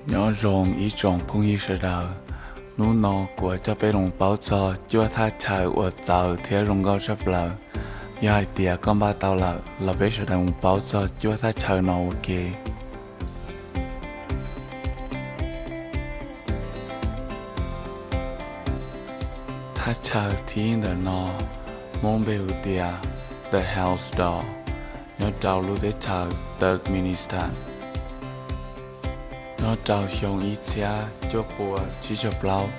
Nyob zoo ib tsoom phooj ywg sawv daws, hnub no kuv yuav coj peb los paub txog cuaj thaj chaw uas txawv thiab zoo nkauj tshaj plaws. Yog hais tias koj npaj tau lawm los peb sawv daws mus paub txog cuaj thaj chaw no ua ke. Thaj chaw thib ib ntawm no muaj lub npe hu tias The Hell's Door, nyob rau lub teb chaws Turkmenistan. Nyob rau xyoo ib txhiab cuaj pua tsib caug plaub,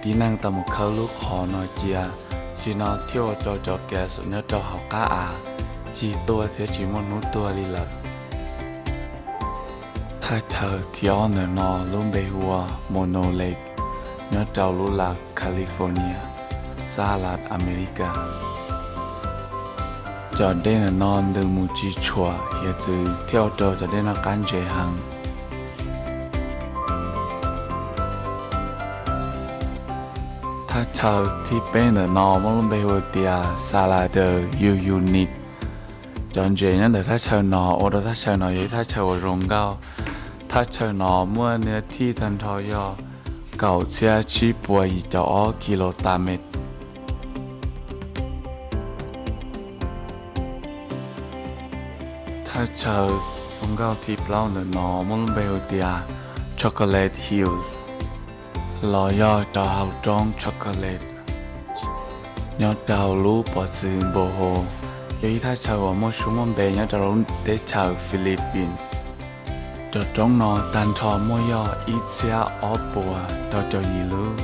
tib neeg tau mus khawb lub qhov no cia, tsis no thiaj ua rau cov gas nyob rau hauv qab av cig tuaj thiab tsis muaj hnub tuag li lawm. Thaj chaw thib ob ntawm no lub npe hu ua Mono Lake, nyob rau lub las California, Sahab Las Amelikas. Cov dej ntawm no ntws mus tsis tshuam hiav txwv thiaj ua rau cov dej no qab ntsev heev. Thaj chaw thib peb ntawm no muaj lub npe hu tias Salar de Uyuni. Cov ntses nyob ntawm thaj chaw no ua rau thaj chaw no yog ib thaj chaw uas zoo nkauj. Thaj chaw no muaj ntug thij tag nrho yog kaum txhiab tsib puas yim caum ob kilos tas mev. Thaj chaw zoo nkauj thib plaub ntawm no muaj lub npe hu tias Chocolate Hills, los yog rau hauv roob Chocolate, nyob rau lub pov txwv Bohol, yog ib thaj chaw uas muaj suab muaj npe nyob rau lub teb chaws Philippines. Rau roob no tag nrho muaj yog ib txhiab ob puas rau caum yim lub.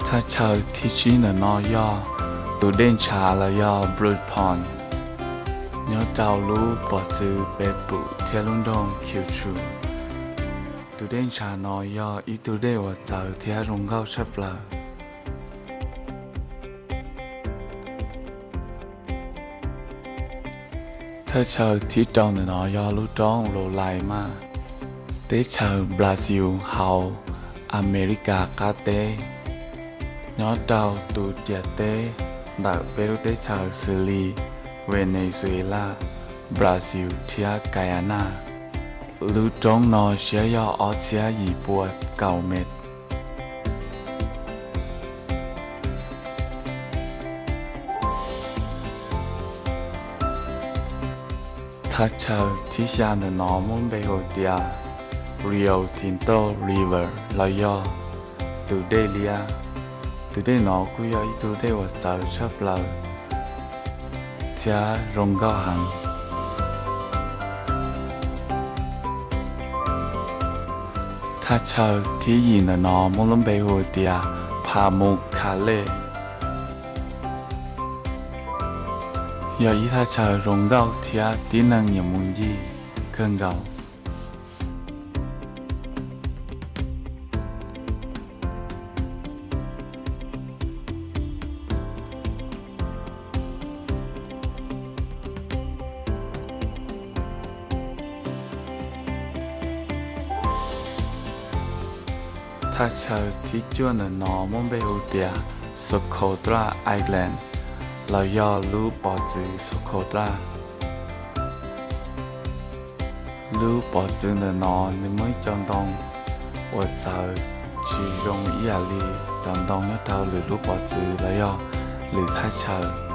Thaj chaw thib tsib ntawm no yog tus dej ntshav los yog Blood Pond, nyob rau lub pov txwv Peb Pum thiab lub nroog Khiu Tsum. Tus dej ntshav no yog ib tug dej uas txawv thiab zoo nkauj tshaj plaws. Thaj chaw thib rau ntawm no yog lub roob Roraima, teb chaws Brazil hauv Amelikas qab teb, nyob rau tus ciam teb ntawm peb lub teb chaws xws li Venezuela, Brazil thiab Guyana. Lub roob no siab yog ob txhiab yim puas kaum mev. Thaj chaw thib xya ntawm no muaj npe hu tias Rio Tinto River los yog tus dej liab. Tus dej no kuj yog ib tug dej uas txawv tshaj plaws thiab zoo nkauj heev. Thaj chaw thib yim ntawm no muaj lub npe hu tias Pamukkale, yog ib thaj chaw zoo nkauj thiab tib neeg nyiam mus ncig kawg nkaus. Thaj chaw thib cuaj ntawm no muaj npe hu tias Socotra Island los yog lub pov txwv Socotra. Lub pov txwv ntawm no nws muaj ib co ntoo uas txawv tsis zoo ib yam li cov ntoo nyob rau lwm lub pov txwv los yog lwm thaj chaw.